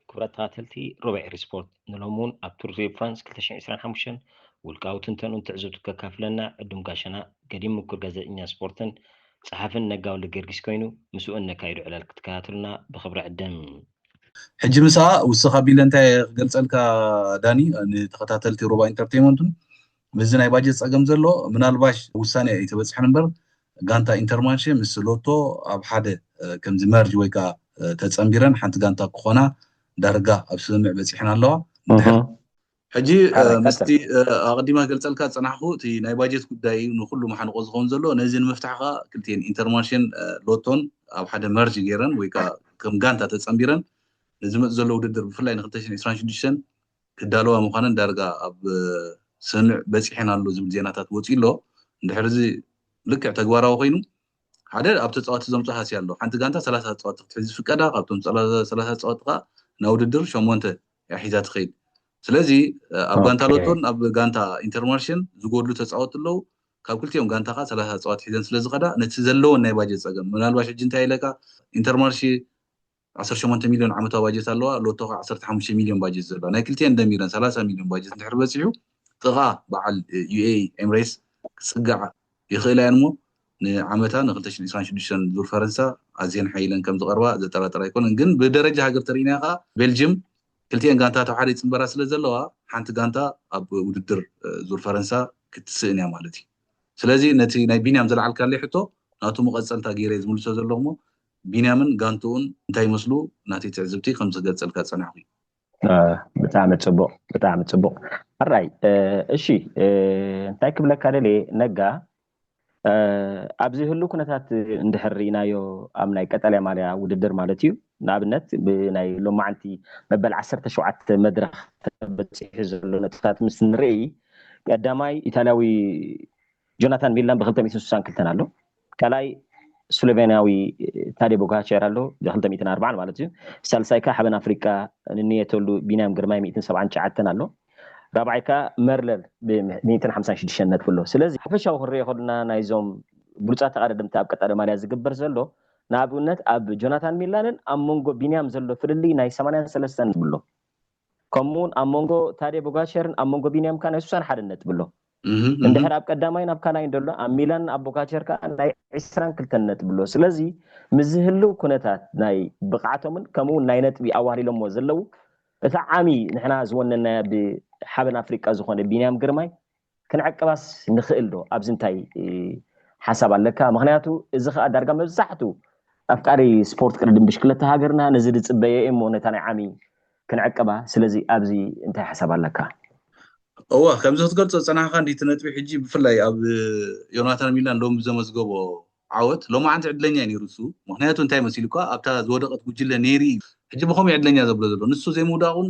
ክቡራት ተኸታተልቲ ሮባ ኤሪ ስፖርት፣ ንሎሚ እውን ኣብ ቱር ዴ ፍራንስ ክልተ ሽሕን ዕስራን ሓሙሽተን ውልቃዊ ትንተኑን ትዕዝብቱ ከካፍለና ዕዱም ጋሻና፣ ገዲም ምኩር ጋዜጠኛ ስፖርትን ጸሓፍን ነጋ ወልደጊዮርጊስ ኮይኑ፣ ምስኡ እነካይዶ ዕላል ክትከታተሉና ብኽብሪ ዕድም። ሕጂ ምሳ ውስኻ ቢለ እንታይ ክገልጸልካ ዳኒ፣ ንተኸታተልቲ ሮባ ኢንተርቴይመንቱን ምስዚ ናይ ባጀት ጸገም ዘሎ ምናልባሽ ውሳኔ ኣይተበጽሐን እምበር፣ ጋንታ ኢንተርማንሼ ምስ ሎቶ ኣብ ሓደ ከምዚ መርጅ ወይ ከዓ ተጸንቢረን ሓንቲ ጋንታ ክኾና ዳርጋ ኣብ ስምምዕ በጺሐን ኣለዋ። ሕጂ ምስቲ ኣቐዲማ ገልጸልካ ዝጸናሕኩ እቲ ናይ ባጀት ጉዳይ እዩ ንኩሉ መሓንቆ ዝኸውን ዘሎ። ነዚ ንምፍታሕ ከዓ ክልቲኤን ኢንተርማንሽን ሎቶን ኣብ ሓደ መርጅ ገይረን ወይ ከዓ ከም ጋንታ ተጸንቢረን ንዝመፅ ዘሎ ውድድር ብፍላይ ን ክልተ ሽሕን ዕስራን ሽዱሽተን ክዳለዋ ምዃነን ዳርጋ ኣብ ስምምዕ በፂሐን ኣሎ ዝብል ዜናታት ወፂኡ ኣሎ። እንድሕር እዚ ልክዕ ተግባራዊ ኮይኑ ሓደ ኣብ ተፃዋቲ ዘምፅኦ ሃስያ ኣሎ። ሓንቲ ጋንታ ሰላሳ ተፃዋቲ ክትሕዝ ዝፍቀዳ፣ ካብቶም ሰላሳ ተፃዋቲ ከዓ ናብ ውድድር ሸሞንተ እያ ሒዛ ትኸይድ። ስለዚ ኣብ ጋንታ ሎቶን ኣብ ጋንታ ኢንተርማርሽን ዝጎድሉ ተፃወቲ ኣለዉ። ካብ ክልቲኦም ጋንታ ከዓ ሰላሳ ተፃዋቲ ሒዘን ስለዝኸዳ ነቲ ዘለወን ናይ ባጀት ፀገም ምናልባሽ ሕጂ እንታይ ኢለካ ኢንተርማርሽ ዓሰርተ ሸሞንተ ሚልዮን ዓመታዊ ባጀት ኣለዋ። ሎቶ ከዓ ዓሰርተ ሓሙሽተ ሚልዮን ባጀት ዘለዋ ናይ ክልቲኤን ደሚረን ሰላሳ ሚልዮን ባጀት እንድሕር በፂሑ ጥቓ በዓል ዩኤኢ ኤምሬትስ ክፅጋዓ ይኽእላ እየን እሞ ንዓመታ ን ክልተ ሽሕን ዕስራን ሽዱሽተን ዙር ፈረንሳ ኣዝየን ሓይለን ከም ዝቐርባ ዘጠራጥር ኣይኮነን። ግን ብደረጃ ሃገር ተሪእናዮ ከዓ ቤልጅም ክልቲኤን ጋንታት ኣብ ሓደ ይፅንበራ ስለ ዘለዋ ሓንቲ ጋንታ ኣብ ውድድር ዙር ፈረንሳ ክትስእን እያ ማለት እዩ። ስለዚ ነቲ ናይ ቢንያም ዘለዓልካለይ ሕቶ ናቱ መቐፀልታ ገይረ ዝምልሶ ዘለኹ እሞ ቢንያምን ጋንትኡን እንታይ ይመስሉ ናተይ ትዕዝብቲ ከም ዝገልፀልካ ዝፀናሕኩ እዩ። ብጣዕሚ ፅቡቕ፣ ብጣዕሚ ፅቡቕ። ሕራይ እሺ፣ እንታይ ክብለካ ደልየ ነጋ፣ ኣብዚ ህሉ ኩነታት እንድሕር ርኢናዮ ኣብ ናይ ቀጠልያ ማልያ ውድድር ማለት እዩ። ንኣብነት ብናይ ሎማዓንቲ መበል ዓሰርተ ሸውዓተ መድረኽ ተበፂሑ ዘሎ ነጥብታት ምስ ንርኢ ቀዳማይ ኢታልያዊ ጆናታን ሚላን ብ ክልተ ሚእትን ስሳን ክልተን ኣሎ። ካልኣይ ስሎቬንያዊ ታዴ ቦጋቸር ኣሎ ብ ክልተ ሚእትን ኣርባዓን ማለት እዩ። ሳልሳይ ከ ሓበን ኣፍሪቃ ንንየተሉ ቢንያም ግርማይ ሚእትን ሰብዓን ትሽዓተን ኣሎ። ራብዓይ ከ መርለል ብ ሚእትን ሓምሳን ሽዱሽተን ነጥቢ ኣሎ። ስለዚ ሓፈሻዊ ክንሪኦ ከለና ናይዞም ብሉፃት ተቐዳደምቲ ኣብ ቀጣሊ ማልያ ዝግበር ዘሎ ንኣብነት ኣብ ጆናታን ሚላንን ኣብ መንጎ ቢንያም ዘሎ ፍልልይ ናይ ሰማንያን ሰለስተን ነጥቢ ኣሎ። ከምኡውን ኣብ መንጎ ታዴ ቦጋቸርን ኣብ መንጎ ቢንያም ከ ናይ ስሳን ሓደን ነጥቢ ኣሎ። እንድሕር ኣብ ቀዳማይን ኣብ ካልኣይን ዘሎ ኣብ ሚላን ኣብ ቦጋቸር ከ ናይ ዕስራን ክልተን ነጥቢ ኣሎ። ስለዚ ምስ ዝህልው ኩነታት ናይ ብቕዓቶምን ከምኡውን ናይ ነጥቢ ኣዋህሊሎሞ ዘለዉ እቲ ዓሚ ንሕና ዝወነናያ ብሓበን ኣፍሪቃ ዝኾነ ቢንያም ግርማይ ክንዕቅባስ ንኽእል ዶ? ኣብዚ እንታይ ሓሳብ ኣለካ? ምክንያቱ እዚ ከዓ ዳርጋ መብዛሕቱ ኣፍቃሪ ስፖርት ቅድድም ብሽክለታ ሃገርና ነዚ ዝፅበየ እሞ ነታ ናይ ዓሚ ክንዕቅባ። ስለዚ ኣብዚ እንታይ ሓሳብ ኣለካ? እወ ከምዚ ክትገልፆ ዝፀናሕካ እንዲቲ ነጥቢ ሕጂ ብፍላይ ኣብ ዮናታን ሚላን ሎም ብዘመዝገቦ ዓወት ሎማዓንቲ ዕድለኛ እዩ ነይሩ እሱ። ምክንያቱ እንታይ መሲሉ እኳ ኣብታ ዝወደቀት ጉጅለ ነይሩ እዩ። ሕጂ ብኸምኡ ዕድለኛ ዘብሎ ዘሎ ንሱ ዘይምውዳቁን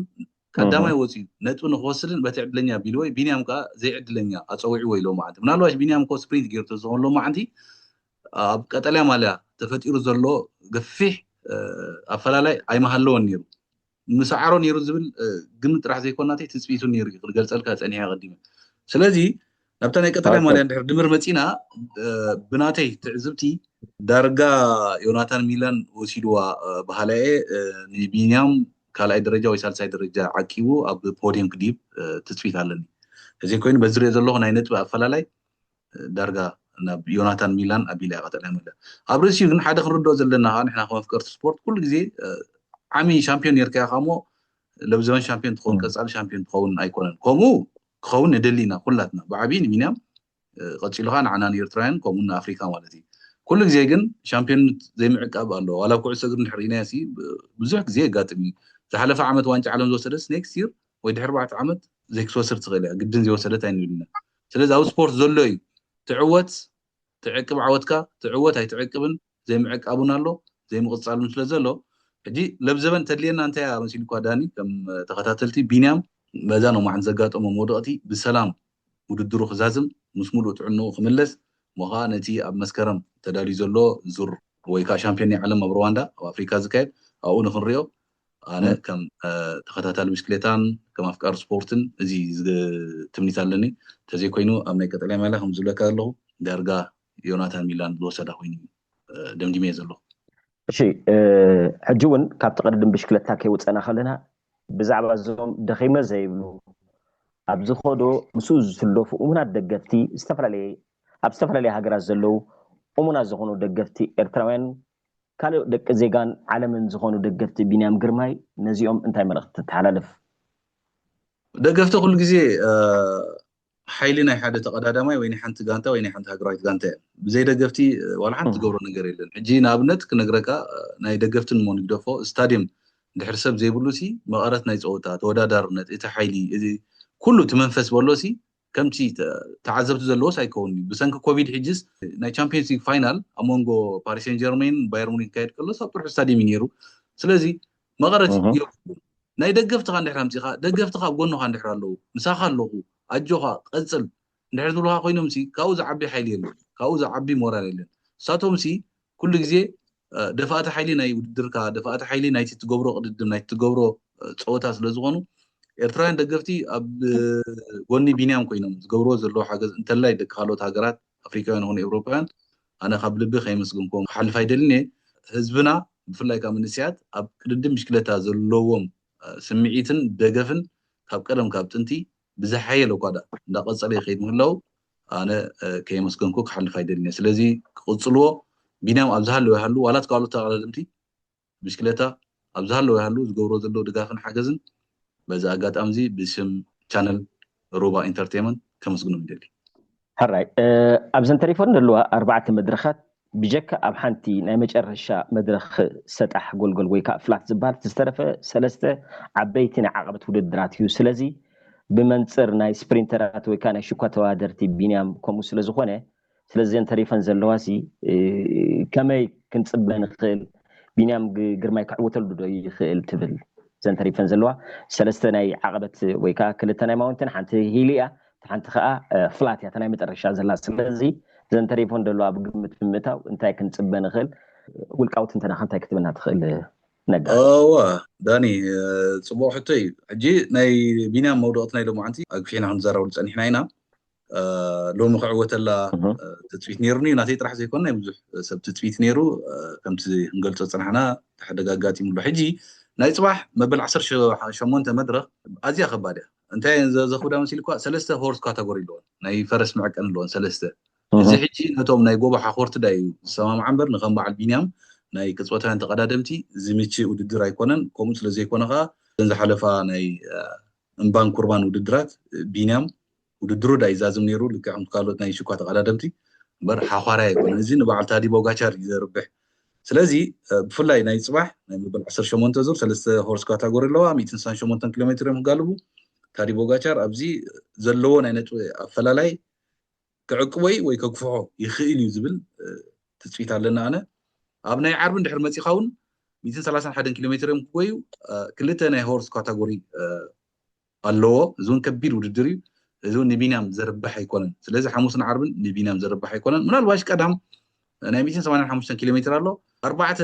ቀዳማይ ወፂኡ ነጥቢ ንክወስድን በቲ ዕድለኛ ቢልዎ እዩ። ቢንያም ከዓ ዘይዕድለኛ ኣፀዊዕዎ እዩ ሎማዓንቲ። ምናልባሽ ቢንያም እኮ ስፕሪንት ገይሩ ተዝኾን ሎማዓንቲ ኣብ ቀጠልያ ማልያ ተፈጢሩ ዘሎ ገፊሕ ኣፈላላይ ኣይመሃለወን ነይሩ። ምሰዓሮ ነይሩ ዝብል ግን ጥራሕ ዘይኮናተይ ትፅቢቱ ነይሩ እዩ ክገልፀልካ ፀኒሐ ቀዲመ። ስለዚ ናብታ ናይ ቀጠልያ ማልያ እንድሕር ድምር መፂና ብናተይ ትዕዝብቲ ዳርጋ ዮናታን ሚላን ወሲድዋ በሃላየ ንቢንያም ካልኣይ ደረጃ ወይ ሳልሳይ ደረጃ ዓቂቡ ኣብ ፖዲየም ክድይብ ትፅቢት ኣለኒ። እዚ ኮይኑ በዚ ሪኦ ዘለኹ ናይ ነጥቢ ኣፈላላይ ዳርጋ ናብ ዮናታን ሚላን ኣቢላ እያ ቀጠልያ ማልያ። ኣብ ርእሲኡ ግን ሓደ ክንርድኦ ዘለና ከዓ ንሕና ከም ኣፍቀርቲ ስፖርት ኩሉ ግዜ ዓሚ ሻምፒዮን ነርካ ኢኻ እሞ ለብዘበን ሻምፒዮን ትኸውን ቀፃሊ ሻምፒዮን ትኸውን ኣይኮነን። ከምኡ ክኸውን ንደሊ ኢና ኩላትና ብዓብዪ ንቢንያም ቀፂሉ ከዓ ንዓና ንኤርትራውያን ከምኡ ንኣፍሪካ ማለት እዩ። ኩሉ ግዜ ግን ሻምፒዮንነት ዘይምዕቃብ ኣሎ። ዋላ ኩዕሶ እግሪ እንድሕር ርኢናዮ ሲ ብዙሕ ግዜ የጋጥም እዩ። ዝሓለፈ ዓመት ዋንጫ ዓለም ዝወሰደስ ኔክስት ይር ወይ ድሕሪ ኣርባዕተ ዓመት ዘይክትወስድ ትኽእል እያ። ግድን ዘይወሰደት ኣይንብልና። ስለዚ ኣብ ስፖርት ዘሎ እዩ ትዕወት ትዕቅብ ዓወትካ ትዕወት ኣይትዕቅብን ዘይምዕቃቡን ኣሎ ዘይምቕፃሉን ስለ ዘሎ ሕጂ ለብዘበን ተድልየና እንታይ እያ መሲልኳ ዳኒ ከም ተኸታተልቲ ቢንያም በዛ ሎማዓንቲ ዘጋጠሞ መውደቕቲ ብሰላም ውድድሩ ክዛዝም ምስ ሙሉእ ጥዕንኡ ክምለስ እሞ ከዓ ነቲ ኣብ መስከረም ተዳልዩ ዘሎ ዙር ወይ ከዓ ሻምፒዮን ናይ ዓለም ኣብ ሩዋንዳ ኣብ ኣፍሪካ ዝካየድ ኣብኡ ንክንሪኦ ኣነ ከም ተኸታታሊ ብሽክሌታን ከም ኣፍቃሪ ስፖርትን እዚ ትምኒት ኣለኒ። ተዘይኮይኑ ኣብ ናይ ቀጠልያ ማልያ ከም ዝብለካ ዘለኹ ዳርጋ ዮናታን ሚላን ዝወሰዳ ኮይኑ ደምዲመ ዘለኹ። እሺ፣ ሕጂ እውን ካብቲ ቅድድም ብሽክለታ ከይወፀና ከለና ብዛዕባ እዞም ደኺመ ዘይብሉ ኣብ ዝኸዶ ምስኡ ዝስለፉ እሙናት ደገፍቲ ዝተፈላለየ ኣብ ዝተፈላለየ ሃገራት ዘለዉ እሙናት ዝኾኑ ደገፍቲ ኤርትራውያን ካልእ ደቂ ዜጋን ዓለምን ዝኾኑ ደገፍቲ ቢንያም ግርማይ ነዚኦም እንታይ መልእኽቲ ተተሓላልፍ? ደገፍቲ ኩሉ ግዜ ሓይሊ ናይ ሓደ ተቐዳዳማይ ወይ ናይ ሓንቲ ጋንታ ወይ ናይ ሓንቲ ሃገራዊት ጋንታ እዮም። ብዘይ ደገፍቲ ዋላ ሓንቲ ትገብሮ ነገር የለን። ሕጂ ንኣብነት ክነግረካ ናይ ደገፍትን ሞ ንግደፎ ስታድየም ድሕሪ ሰብ ዘይብሉ ሲ መቐረት ናይ ፀወታ ተወዳዳርነት እቲ ሓይሊ እዚ ኩሉ እቲ መንፈስ በሎ ሲ ከምቲ ተዓዘብቲ ዘለዎስ ኣይከውን እዩ። ብሰንኪ ኮቪድ ሕጅስ ናይ ቻምፒየንስ ሊግ ፋይናል ኣብ መንጎ ፓሪስ ሴን ጀርሜን ባየር ሙኒክ ካየድ ከሎ ኣብ ጥርሑ ስታድየም እዩ ነይሩ። ስለዚ መቐረት ናይ ደገፍትኻ እንድሕር ኣምፂኻ ደገፍትኻ ኣብ ጎንኻ እንድሕር ኣለዉ ምሳኻ ኣለኹ ኣጆኻ ቀፅል እንድሕር ዝብሉካ ኮይኖም ሲ ካብኡ ዝዓቢ ሓይሊ የለን፣ ካብኡ ዝዓቢ ሞራል የለን። ንሳቶም ሲ ኩሉ ግዜ ደፋእቲ ሓይሊ ናይ ውድድርካ ደፋእቲ ሓይሊ ናይቲ ትገብሮ ቅድድም ናይ ትገብሮ ፀወታ ስለዝኾኑ ኤርትራውያን ደገፍቲ ኣብ ጎኒ ቢንያም ኮይኖም ዝገብርዎ ዘለዉ ሓገዝ እንተላይ ደቂ ካልኦት ሃገራት ኣፍሪካውያን ይኹኑ ኤውሮፓውያን ኣነ ካብ ልቢ ከየመስግንኩም ክሓልፍ ኣይደልን እየ። ህዝብና ብፍላይ ካብ መንእሰያት ኣብ ቅድድም ብሽክለታ ዘለዎም ስምዒትን ደገፍን ካብ ቀደም ካብ ጥንቲ ብዝሓየለ እኳ ዳ እንዳቐፀለ ይኸይድ ምህላው ኣነ ከየመስገንኩ ክሓልፍ ኣይደልን እየ። ስለዚ ክቕፅልዎ ቢንያም ኣብ ዝሃለወ ይሃሉ ዋላት ካልኦት ተቐዳደምቲ ብሽክለታ ኣብ ዝሃለወ ይሃሉ ዝገብሮ ዘሎ ድጋፍን ሓገዝን በዚ ኣጋጣሚ እዚ ብስም ቻነል ሩባ ኢንተርቴንመንት ከመስግኖም ይደሊ። ሕራይ ኣብዘን ተሪፈን ዘለዋ ኣርባዕተ መድረኻት ብጀካ ኣብ ሓንቲ ናይ መጨረሻ መድረኽ ሰጣሕ ጎልጎል ወይ ከዓ ፍላት ዝበሃል ዝተረፈ ሰለስተ ዓበይቲ ናይ ዓቐበት ውድድራት እዩ። ስለዚ ብመንፅር ናይ ስፕሪንተራት ወይ ከዓ ናይ ሽኳ ተወዳደርቲ ቢንያም ከምኡ ስለዝኾነ ስለዘን ተሪፈን ዘለዋ ሲ ከመይ ክንፅበ ንኽእል? ቢንያም ግርማይ ክዕወተሉ ዶ ይኽእል ትብል? ዘን ተሪፈን ዘለዋ ሰለስተ ናይ ዓቐበት ወይ ከዓ ክልተ ናይ ማውንትን ሓንቲ ሂል እያ፣ ሓንቲ ከዓ ፍላት እያ ናይ መጨረሻ ዘላ። ስለዚ ዘን ተሪፈን ዘለዋ ኣብ ግምት ብምእታው እንታይ ክንፅበ ንኽእል? ውልቃዊ ትንተናኻ እንታይ ክትብልና ትኽእል? ነጋ እዋ ዳኒ፣ ፅቡቅ ሕቶ እዩ። ሕጂ ናይ ቢንያም መውደቕቲ ናይ ሎማዓንቲ ኣግፊሕና ክንዘራብሉ ፀኒሕና ኢና። ሎሚ ክዕወተላ ትፅቢት ነይሩኒ። ናተይ ጥራሕ ዘይኮነ ናይ ብዙሕ ሰብ ትፅቢት ነይሩ። ከምቲ ክንገልፆ ፅናሕና ተሓደጋ ኣጋጢሙሎ። ሕጂ ናይ ፅባሕ መበል ዓሰርተ ሸሞንተ መድረኽ ኣዝያ ከባድ እያ። እንታይ ዘኽብዳ መሲል እኳ ሰለስተ ሆርስ ካታጎሪ ኣለዎን ናይ ፈረስ መዕቀን ኣለዎን ሰለስተ። እዚ ሕጂ ነቶም ናይ ጎቦ ሓኾርቲ ዳ እዩ ዝሰማምዓ እምበር ንከም በዓል ቢንያም ናይ ቅፅበታውያን ተቐዳደምቲ ዝምች ውድድር ኣይኮነን። ከምኡ ስለዘይኮነ ከዓ ዝሓለፋ ናይ እምባን ኩርባን ውድድራት ቢንያም ውድድሩ ዳ ይዛዝም ነይሩ ልክዕ ከምቲ ካልኦት ናይ ሽኳ ተቐዳደምቲ እምበር ሓዃራይ ኣይኮነን። እዚ ንበዓል ታዲ ቦጋቻር እዩ ዘርብሕ። ስለዚ ብፍላይ ናይ ፅባሕ ናይ መበል ዓሰርተ ሸሞንተ ዙር ሰለስተ ሆርስ ካታጎሪ ኣለዋ ሚእትን ስሳን ሸሞንተን ኪሎ ሜትር እዮም ክጋልቡ። ታዲ ቦጋቻር ኣብዚ ዘለዎ ናይ ነጥቢ ኣፈላላይ ክዕቅቦይ ወይ ከግፍሖ ይኽእል እዩ ዝብል ትፅቢት ኣለና። ኣነ ኣብ ናይ ዓርቢ እንድሕር መፂኻ እውን ሚእትን ሰላሳን ሓደን ኪሎ ሜትር እዮም ክጎዩ። ክልተ ናይ ሆርስ ካታጎሪ ኣለዎ። እዚ እውን ከቢድ ውድድር እዩ። እዚ እውን ንቢንያም ዘርብሕ ኣይኮነን። ስለዚ ሓሙስን ዓርብን ንቢንያም ዘርብሕ ኣይኮነን። ምናልባሽ ቀዳም ናይ ሚእትን ሰማንያን ሓሙሽተን ኪሎ ሜትር ኣሎ ኣርባዕተ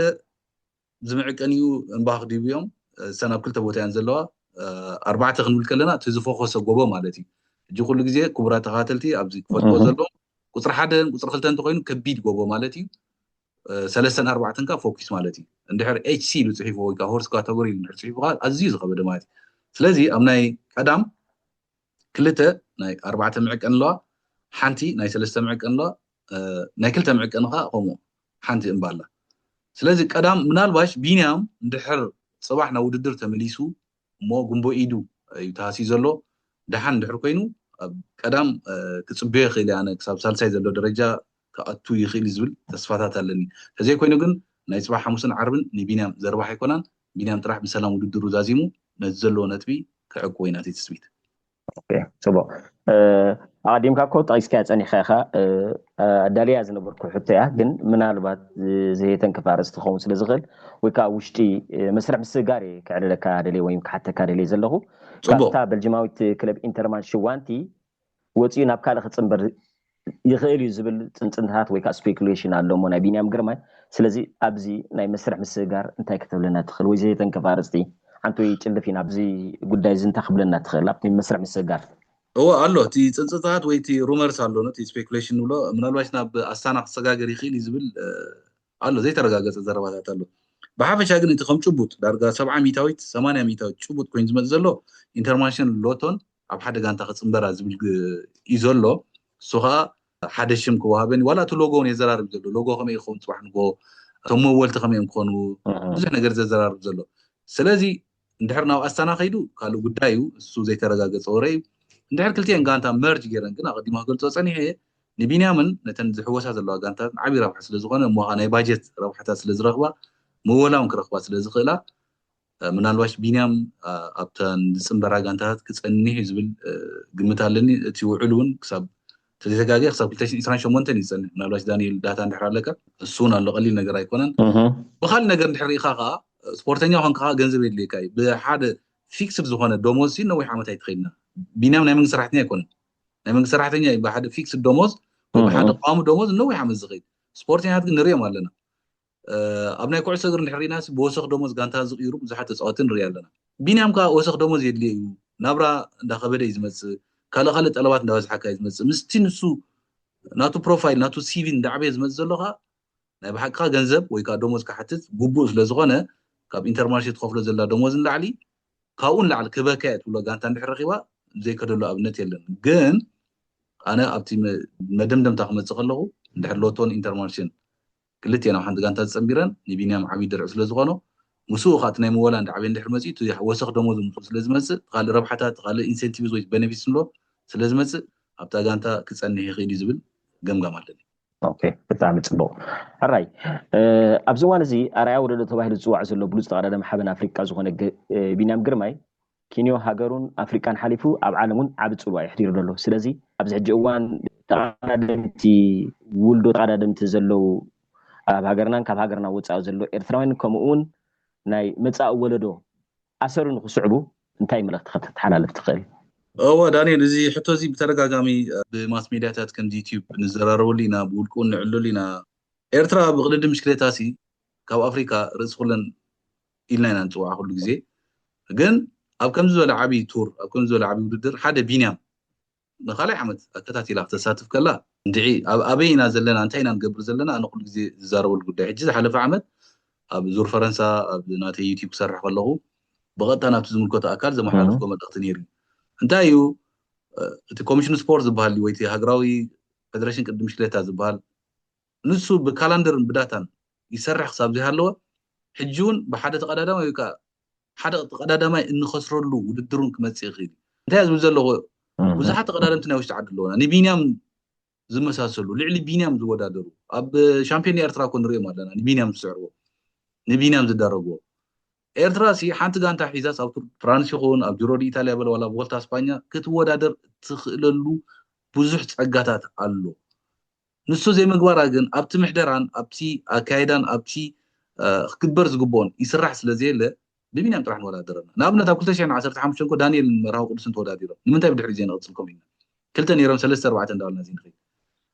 ዝምዕቀን እዩ። እምባኽ ዲቡ እዮም ሰን ኣብ ክልተ ቦታ እያን ዘለዋ። ኣርባዕተ ክንብል ከለና እቲ ዝፈኮሰ ጎቦ ማለት እዩ። ሕጂ ኩሉ ግዜ ክቡራት ተኸታተልቲ ኣብዚ ክፈልጥዎ ዘለዎም ቁፅሪ ሓደን ቁፅሪ ክልተ እንተኮይኑ ከቢድ ጎቦ ማለት እዩ። ሰለስተን ኣርባዕተን ካ ፎኪስ ማለት እዩ። እንድሕር ኤች ሲ ኢሉ ፅሒፍዎ ወይ ከዓ ሆርስ ካተጎሪ ኢሉ እንድሕር ፅሒፉ ከዓ ኣዝዩ ዝኸበደ ማለት እዩ። ስለዚ ኣብ ናይ ቀዳም ክልተ ናይ ኣርባዕተ ምዕቀን ኣለዋ፣ ሓንቲ ናይ ሰለስተ ምዕቀን ኣለዋ፣ ናይ ክልተ ምዕቀን ከዓ ከምኡ ሓንቲ እምባ ኣላ። ስለዚ ቀዳም ምናልባሽ ቢንያም እንድሕር ፅባሕ ናብ ውድድር ተመሊሱ እሞ ጉንቦ ኢዱ እዩ ተሃስዩ ዘሎ። ደሓን እንድሕር ኮይኑ ኣብ ቀዳም ክፅበዮ ይኽእል እየ ኣነ ክሳብ ሳልሳይ ዘሎ ደረጃ ክኣቱ ይኽእል እዩ ዝብል ተስፋታት ኣለኒ። ተዘይኮይኑ ግን ናይ ፅባሕ ሓሙስን ዓርብን ንቢንያም ዘርባሕ ኣይኮናን። ቢንያም ጥራሕ ብሰላም ውድድሩ ዛዚሙ ነቲ ዘለዎ ነጥቢ ክዕቅቦ እዩ ናተይ ትፅቢት። ጽቡቕ። ኣቐዲምካ እኮ ጠቒስካያ ጸኒሕካ ኢኻ። ኣዳልያ ዝነበርኩ ሕቶ እያ፣ ግን ምናልባት ዝህየተን ክፋረስ ትኸውን ስለ ዝኽእል ወይ ከዓ ውሽጢ መስርሕ ምስግጋር እየ ክዕልለካ ደልየ ወይ ክሓተካ ደልየ ዘለኹ። ጽቡቕ። ካብታ በልጅማዊት ክለብ ኢንተርማን ሽዋንቲ ወፂኡ ናብ ካልእ ክፅንበር ይኽእል እዩ ዝብል ፅንፅንታት ወይ ከዓ ስፔኩሌሽን ኣሎ እሞ ናይ ቢንያም ግርማይ። ስለዚ ኣብዚ ናይ መስርሕ ምስግጋር እንታይ ክትብለና ትኽእል? ወይ ዘየተንከፍ ኣርእስቲ ሓንቲ ወይ ጭልፍ ኢና ኣብዚ ጉዳይ እዚ እንታይ ክብለና ትኽእል ኣብቲ መስርሕ ምስግጋር? እወ ኣሎ፣ እቲ ፅንፅንታት ወይ እቲ ሩመርስ ኣሎ፣ እቲ ስፔኩሌሽን ንብሎ ምናልባሽ ናብ ኣስታና ክሰጋገር ይኽእል እዩ ዝብል ኣሎ፣ ዘይተረጋገፀ ዘረባታት ኣሎ። ብሓፈሻ ግን እቲ ከም ጭቡጥ ዳርጋ ሰብዓ ሚታዊት ሰማንያ ሚታዊት ጭቡጥ ኮይኑ ዝመፅ ዘሎ ኢንተርናሽናል ሎቶን ኣብ ሓደ ጋንታ ክፅንበራ ዝብል እዩ ዘሎ። እሱ ከዓ ሓደ ሽም ክወሃበን ዋላ እቲ ሎጎ እውን የዘራርብ ዘሎ ሎጎ ከመይ ክኸውን ፅባሕ ንጎ እቶም መወልቲ ከመይ እዮም ክኾኑ ብዙሕ ነገር ዘዘራርብ ዘሎ። ስለዚ እንድሕር ናብ ኣስታና ከይዱ ካልእ ጉዳይ እዩ። እሱ ዘይተረጋገፀ ወረ እዩ። እንድሕር ክልቲአን ጋንታ መርጅ ገይረን ግን ኣቐዲማ ክገልፆ ፀኒሐ ንቢንያምን ነተን ዝሕወሳ ዘለዋ ጋንታት ዓብዪ ረብሓ ስለዝኾነ እሞ ናይ ባጀት ረብሓታት ስለዝረኽባ መወላውን ክረኽባ ስለዝኽእላ ምናልባሽ ቢንያም ኣብተን ዝፅንበራ ጋንታታት ክፀንሕ እዩ ዝብል ግምት ኣለኒ። እቲ ውዕል እውን ክሳብ ተዘጋገ ክሳብ ክልተ ሽሕን ዕስራን ሸሞንተን እዩ ዝፀንሕ። ምናልባሽ ዳንኤል ዳታ እንድሕር ኣለካ እሱ እውን ኣሎ ቀሊል ነገር ኣይኮነን። ብካሊእ ነገር እንድሕር ርኢኻ ከዓ ስፖርተኛ ኮንካ ከዓ ገንዘብ የድልየካ እዩ። ብሓደ ፊክስድ ዝኾነ ደሞዝ ሲ ነዊሕ ዓመት ኣይትኸይድና። ቢንያም ናይ መንግስቲ ሰራሕተኛ ኣይኮነን። ናይ መንግስቲ ሰራሕተኛ እዩ ብሓደ ፊክስድ ደሞዝ ወይ ብሓደ ቋሚ ደሞዝ ነዊሕ ዓመት ዝኸይድ። ስፖርተኛታት ግን ንሪኦም ኣለና። ኣብ ናይ ኩዕሶ እግሪ እንድሕር ርኢና ብወሰኽ ደሞዝ ጋንታ ዝቕይሩ ብዙሓት ተፃወቲ ንርኢ ኣለና። ቢንያም ከዓ ወሰኽ ደሞዝ የድልየ እዩ። ናብራ እንዳኸበደ እዩ ዝመፅእ። ካልእ ካልእ ጠለባት እንዳበዝሓካ እዩ ዝመፅእ። ምስቲ ንሱ ናቱ ፕሮፋይል ናቱ ሲቪ እንዳዕበየ ዝመፅእ ዘሎ ከዓ ናይ ብሓቅካ ገንዘብ ወይ ከዓ ደሞዝ ክሓትት ግቡእ ስለዝኾነ ካብ ኢንተርማርሼ ትኸፍሎ ዘላ ደሞዝ ንላዕሊ ካብኡ ንላዕሊ ክበካ እየ ትብሎ ጋንታ እንድሕር ረኺባ ዘይከደሉ ኣብነት የለን። ግን ኣነ ኣብቲ መደምደምታ ክመፅእ ከለኹ እንድሕር ሎቶን ኢንተርማርሽን ክልቲኤን ኣብ ሓንቲ ጋንታ ዝፀንቢረን ንቢንያም ዓብዪ ድርዒ ስለዝኾኖ ምስኡ ከዓ እቲ ናይ ምወላ እንዳ ዓብየ እንድሕር መፅኡ እቲ ወሰኽ ደሞዝ ምስኡ ስለዝመፅእ ካልእ ረብሓታት ካልእ ኢንሴንቲቭስ ወይ ቤነፊትስ ንብሎ ስለዝመፅእ ኣብታ ጋንታ ክፀንሕ ይኽእል እዩ ዝብል ገምጋም ኣለኒ። ብጣዕሚ ፅቡቅ ሕራይ። ኣብዚ እዋን እዚ ኣርኣያ ወለዶ ተባሂሉ ዝፅዋዕ ዘሎ ብሉፅ ተቐዳዳሚ ሓበን ኣፍሪቃ ዝኾነ ቢንያም ግርማይ ኪንዮ ሃገሩን ኣፍሪቃን ሓሊፉ ኣብ ዓለም እውን ዓቢ ፅልዋ የሕዲሩ ዘሎ። ስለዚ ኣብዚ ሕጂ እዋን ተቐዳደምቲ ውልዶ ተቐዳደምቲ ዘለዉ ኣብ ሃገርናን ካብ ሃገርና ወፃኢ ዘሎ ኤርትራውያን ከምኡ እውን ናይ መፃኢ ወለዶ ኣሰሩ ንክስዕቡ እንታይ መልእክቲ ከተተሓላልፍ ትኽእል? እወ ዳንኤል፣ እዚ ሕቶ እዚ ብተደጋጋሚ ብማስ ሜድያታት ከምዚ ዩቲዩብ ንዘራረበሉ ኢና፣ ብውልቂ እውን ንዕለሉ ኢና። ኤርትራ ብቕድድም ብሽክሌታ ሲ ካብ ኣፍሪካ ርእሲ ኩለን ኢልና ኢና ንፅውዓ ኩሉ ግዜ። ግን ኣብ ከምዚ ዝበለ ዓብዪ ቱር ኣብ ከምዚ ዝበለ ዓብዪ ውድድር ሓደ ቢንያም ንካልኣይ ዓመት ኣከታቲላ ክተሳትፍ ከላ እንድዒ ኣብ ኣበይ ኢና ዘለና እንታይ ኢና ንገብር ዘለና ኣነ ኩሉ ግዜ ዝዛረበሉ ጉዳይ። ሕጂ ዝሓለፈ ዓመት ኣብ ዙር ፈረንሳ ኣብ ናተይ ዩቲብ ክሰርሕ ከለኹ ብቐጥታ ናብቲ ዝምልከቶ ኣካል ዘመሓላለፍኩ መልእኽቲ ነይሩ እዩ። እንታይ እዩ እቲ ኮሚሽን ስፖርት ዝበሃል ወይ እቲ ሃገራዊ ፌደሬሽን ቅድድም ብሽክሌታ ዝበሃል ንሱ ብካላንደርን ብዳታን ይሰርሕ ክሳብ ዘይሃለወ ሕጂ እውን ብሓደ ተቐዳዳማይ ወይ ከዓ ሓደ ተቐዳዳማይ እንኸስረሉ ውድድር እውን ክመፅእ ይኽእል እዩ። እንታይ ዝብል ዘለኹ ብዙሓት ተቐዳደምቲ ናይ ውሽጢ ዓዲ ኣለውና ንቢንያም ዝመሳሰሉ ልዕሊ ቢንያም ዝወዳደሩ ኣብ ሻምፒዮን ኤርትራ እኮ ንሪኦም ኣለና ንቢንያም ዝስዕርዎ ንቢንያም ዝዳረግዎ ኤርትራ ሲ ሓንቲ ጋንታ ሒዛስ ኣብ ቱር ፍራንስ ይኹን ኣብ ጅሮ ኢታልያ በለ ዋላ ቮልታ ስፓኛ ክትወዳደር ትኽእለሉ ብዙሕ ፀጋታት ኣሎ። ንሱ ዘይምግባራ ግን ኣብቲ ምሕደራን ኣብቲ ኣካይዳን ኣብቲ ክግበር ዝግብኦን ይስራሕ ስለዘየለ ብቢንያም ጥራሕ ንወዳደረና። ንኣብነት ኣብ ክልተ ሽሕን ዓሰርተ ሓሙሽተን እኮ ዳንኤልን መርሃዊ ቅዱስን ተወዳዲሮም ንምንታይ ብድሕሪ ዘይንቕፅል ከምኡ ኢልና ክልተ ነይሮም ሰለስተ ኣርባዕተ እንዳበልና ዘይንኸይድ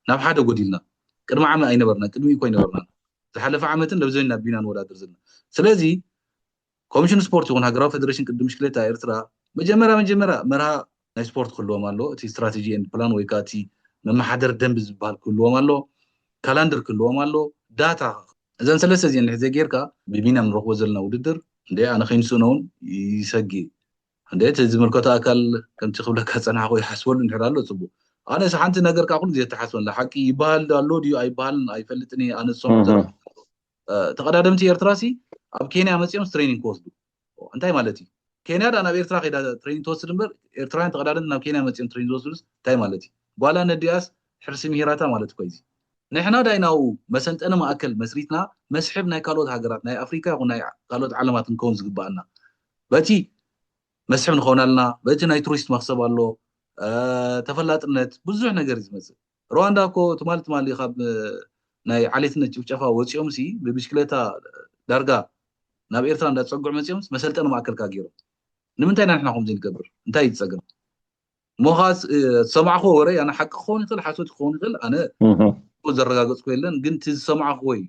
ናብ ሓደ ጎዲልና ቅድሚ ዓመት ኣይነበርና ቅድሚ እኮ ኣይነበርና ዝሓለፈ ዓመትን ለብዘን ናብ ቢና ንወዳደር ዘለና። ስለዚ ኮሚሽን ስፖርት ይኹን ሃገራዊ ፌደሬሽን ቅድድም ብሽክሌታ ኤርትራ መጀመርያ መጀመርያ መርሃ ናይ ስፖርት ክህልዎም ኣሎ። እቲ ስትራቴጂ ኤንድ ፕላን ወይ ከዓ እቲ መመሓደር ደንብ ዝበሃል ክህልዎም ኣሎ፣ ካላንደር ክህልዎም ኣሎ፣ ዳታ እዘን ሰለስተ እዚአን እንድሕር ዘይጌርካ ብቢና ንረኽቦ ዘለና ውድድር እንደ ኣነ ከይንስእኖ እውን ይሰጊ እንደ እቲ ዝምልከቶ ኣካል ከምቲ ክብለካ ፀናሕኮ ይሓስበሉ እንድሕር ኣሎ ፅቡቅ። ኣነ ሓንቲ ነገር ከዓ ኩሉ ግዜ ተሓስበላ ሓቂ ይበሃል ኣሎ ድዩ ኣይበሃልን ኣይፈልጥን እየ። ኣነ ዝሰምዖ ዘረባ ተቐዳደምቲ ኤርትራ ሲ ኣብ ኬንያ መፂኦም ትሬኒንግ ክወስዱ እንታይ ማለት እዩ? ኬንያ ዳ ናብ ኤርትራ ከይዳ ትሬኒንግ ትወስድ እምበር ኤርትራውያን ተቐዳደምቲ ናብ ኬንያ መፂኦም ትሬኒንግ ዝወስዱ እንታይ ማለት እዩ? ጓላ ነዲኣስ ሕርሲ ምሂራታ ማለት እኮ እዩ። ንሕና ዳይ ናብኡ መሰልጠኒ ማእከል መስሪትና መስሕብ ናይ ካልኦት ሃገራት ናይ ኣፍሪካ ይኹን ናይ ካልኦት ዓለማት ንከውን ዝግበኣና በቲ መስሕብ ንኸውናልና በቲ ናይ ቱሪስት መክሰብ ኣሎ ተፈላጥነት ብዙሕ ነገር እዩ ዝመፅእ። ሩዋንዳ እኮ ትማሊ ትማሊ ካብ ናይ ዓሌትነት ጭፍጨፋ ወፂኦም ሲ ብብሽክሌታ ዳርጋ ናብ ኤርትራ እንዳፀግዑ መፂኦም መሰልጠኒ ማእከል ካ ገይሮም ንምንታይ ኢና ንሕና ከምዚ ንገብር እንታይ እዩ ዝፀገም? እሞ ከዓ ዝሰማዕኮ ወረ ኣነ ሓቂ ክኸውን ይኽእል ሓሶት ክኸውን ይኽእል ኣነ ዘረጋገፅኮ የለን ግን እቲ ዝሰማዕኮ እዩ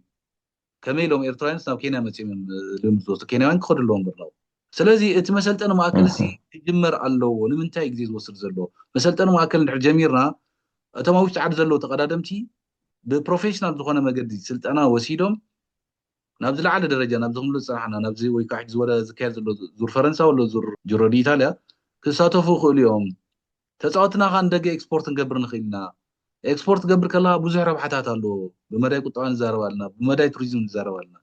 ከመይ ኢሎም ኤርትራውያንስ ናብ ኬንያ መፂኦም እዮም ልምድ ዝወስዱ ኬንያውያን ክኸዱ ኣለዎም እምበር ናብኡ ስለዚ እቲ መሰልጠኒ ማእከል እዚ ክጅመር ኣለዎ ንምንታይ ግዜ ዝወስድ ዘሎ መሰልጠኒ ማእከል እንድሕር ጀሚርና እቶም ኣብ ውሽጢ ዓዲ ዘለዉ ተቐዳደምቲ ብፕሮፌሽናል ዝኾነ መገዲ ስልጠና ወሲዶም ናብ ዝለዓለ ደረጃ ናብዚ ክንብሎ ዝፀናሕና ናብዚ ወይ ከዓ ሕጂ ዝበለ ዝካየድ ዘሎ ዙር ፈረንሳ ወሎ ዙር ጅሮ ዲ ኢታልያ ክሳተፉ ይኽእሉ እዮም። ተፃወትና ከዓ ንደገ ኤክስፖርት ንገብር ንኽእል ኢና። ኤክስፖርት ገብር ከለካ ብዙሕ ረብሓታት ኣለዎ። ብመዳይ ቁጠባ ንዛረብ ኣለና፣ ብመዳይ ቱሪዝም ንዛረብ ኣለና።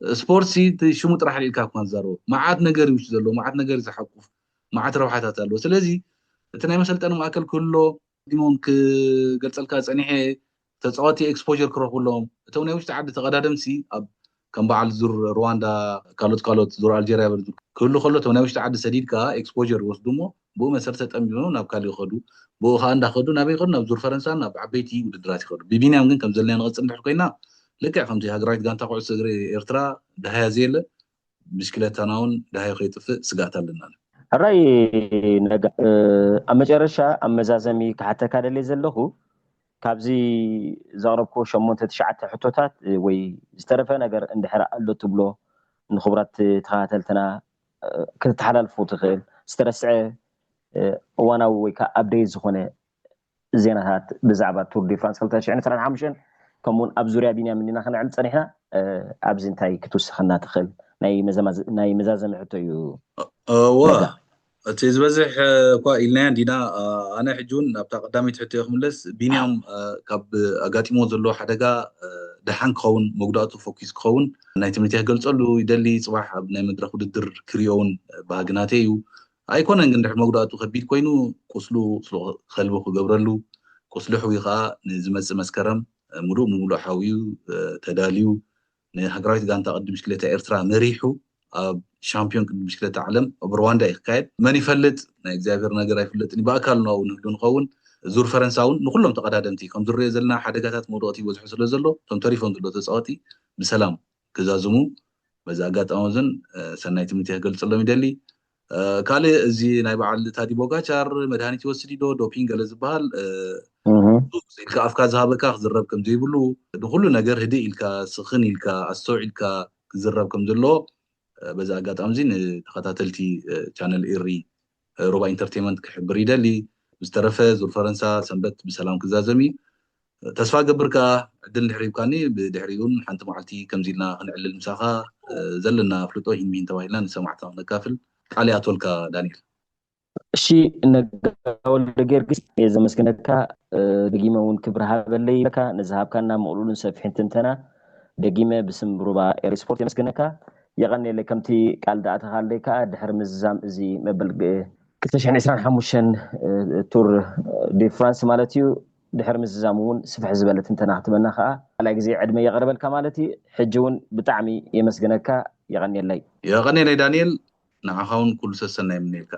ስፖርት ሲ እቲ ሽሙ ጥራሕ ሪኢልካ እኳ ንዛረቦ መዓት ነገር እዩ ውሽጢ ዘለዎ፣ መዓት ነገር እዩ ዝሓቁፍ፣ መዓት ረብሓታት ኣለዎ። ስለዚ እቲ ናይ መሰልጠኒ ማእከል ክህሎ ዲሞም ክገልፀልካ ፀኒሐ ተፃወቲ ኤክስፖር ክረኽብሎም እቶም ናይ ውሽጢ ዓዲ ተቐዳደምሲ ኣብ ከም በዓል ዙር ሩዋንዳ ካልኦት ካልኦት ዙር ኣልጀርያ በል ክህሉ ከሎ እቶም ናይ ውሽጢ ዓዲ ሰዲድካ ኤክስፖር ይወስዱ እሞ ብኡ መሰረት ተጠሚሙ ናብ ካልእ ይኸዱ። ብኡ ከዓ እንዳኸዱ ናበይ ይኸዱ? ናብ ዙር ፈረንሳ ናብ ዓበይቲ ውድድራት ይኸዱ። ብቢንያም ግን ከም ዘለና ንቐፅል እንድሕር ኮይና ልክዕ ከምዚ ሃገራዊት ጋንታ ኩዕሶ እግሪ ኤርትራ ደሃያ ዘየለ ብሽክለታና እውን ደሃዩ ከይጥፍእ ስጋት ኣለና። ሕራይ ነጋ ኣብ መጨረሻ ኣብ መዛዘሚ ክሓተካ ደልየ ዘለኹ ካብዚ ዘቕረብኮ ሸሞንተ ትሽዓተ ሕቶታት ወይ ዝተረፈ ነገር እንድሕር ኣሎ ትብሎ ንክቡራት ተኸታተልትና ክትተሓላልፎ ትኽእል ዝተረስዐ እዋናዊ ወይ ከዓ ኣብደይት ዝኾነ ዜናታት ብዛዕባ ቱር ዲ ፍራንስ ክልተ ሽሕን ዕስራን ሓሙሽተን ከምኡውን ኣብ ዙርያ ቢንያም እንዲና ክነዕል ፀኒሕና ኣብዚ እንታይ ክትውስኸና ትኽእል ናይ መዛዘሚ ሕቶ እዩ። እወ እቲ ዝበዝሕ እኳ ኢልናዮ እንዲና ኣነ ሕጂ እውን ናብታ ቀዳመይቲ ሕቶ ክምለስ ቢንያም ካብ ኣጋጢሞ ዘሎ ሓደጋ ደሓን ክኸውን መጉዳእቱ ፎኪስ ክኸውን ናይ ትምህርቲ ክገልፀሉ ይደሊ። ፅባሕ ኣብ ናይ መድረክ ውድድር ክሪኦ እውን ባህግናተ እዩ። ኣይኮነን ግን ድሕሪ መጉዳእቱ ከቢድ ኮይኑ ቁስሉ ቁስሉ ከልቢ ክገብረሉ ቁስሊ ሕዊ ከዓ ንዝመፅእ መስከረም ሙሉእ ሙሉእ ሓውዩ ተዳልዩ ንሃገራዊት ጋንታ ቅዲ ብሽክሌታ ኤርትራ መሪሑ ኣብ ሻምፒዮን ቅዲ ብሽክሌታ ዓለም ኣብ ሩዋንዳ እዩ ክካየድ። መን ይፈልጥ ናይ እግዚኣብሔር ነገር ኣይፍለጥን እዩ። ብኣካል ናው ንህሉ ንኸውን ዙር ፈረንሳ እውን ንኩሎም ተቐዳደምቲ ከም ዝረዮ ዘለና ሓደጋታት መውደቕቲ ይበዝሑ ስለ ዘሎ እቶም ተሪፎም ዘሎ ተፃወቲ ብሰላም ክዛዝሙ በዚ ኣጋጣሚ እዝን ሰናይ ትምህርቲ ክገልፅሎም ይደሊ። ካልእ እዚ ናይ በዓል ታዲ ቦጋቻር መድሃኒት ይወስድ ዶ ዶፒንግ ገለ ዝበሃል ኢልካ ኣፍካ ዝሃበካ ክዝረብ ከም ዘይብሉ ንኩሉ ነገር ህድእ ኢልካ ስኽን ኢልካ ኣስተውዒልካ ክዝረብ ከም ዘለዎ በዚ ኣጋጣሚ እዚ ንተኸታተልቲ ቻነል ኤሪ ሮባ ኢንተርቴንመንት ክሕብር ይደሊ። ብዝተረፈ ዙር ፈረንሳ ሰንበት ብሰላም ክዛዘም እዩ። ተስፋ ገብር ከዓ ዕድል እንድሕር ሂብካኒ ብድሕሪኡ እውን ሓንቲ መዓልቲ ከምዚ ኢልና ክንዕልል ምሳኻ ዘለና ኣፍልጦ ሂንሚን ተባሂልና ንሰማዕትና ክነካፍል ቃል ይኣትወልካ ዳንኤል። እሺ ነጋ ወልደ ጊዮርጊስ እየ ዘመስግነካ። ደጊመ እውን ክብሪ ሃበለይ ይብለካ ንዝሃብካና ምቕሉልን ሰፊሕን ትንተና ደጊመ ብስም ሩባ ኤሪ ስፖርት የመስግነካ። የቐንየለይ ከምቲ ቃል ዝኣተኻለይ ከዓ ድሕሪ ምዝዛም እዚ መበል ክልተ ሽሕን ዕስራን ሓሙሽተን ቱር ዲ ፍራንስ ማለት እዩ ድሕሪ ምዝዛሙ እውን ስፍሕ ዝበለ ትንተና ክትበና ከዓ ካልኣይ ግዜ ዕድመ የቕርበልካ ማለት እዩ። ሕጂ እውን ብጣዕሚ የመስግነካ። የቐንየለይ። የቐንየለይ ዳንኤል። ንዓኻ እውን ኩሉ ሰሰናይ የምነየልካ።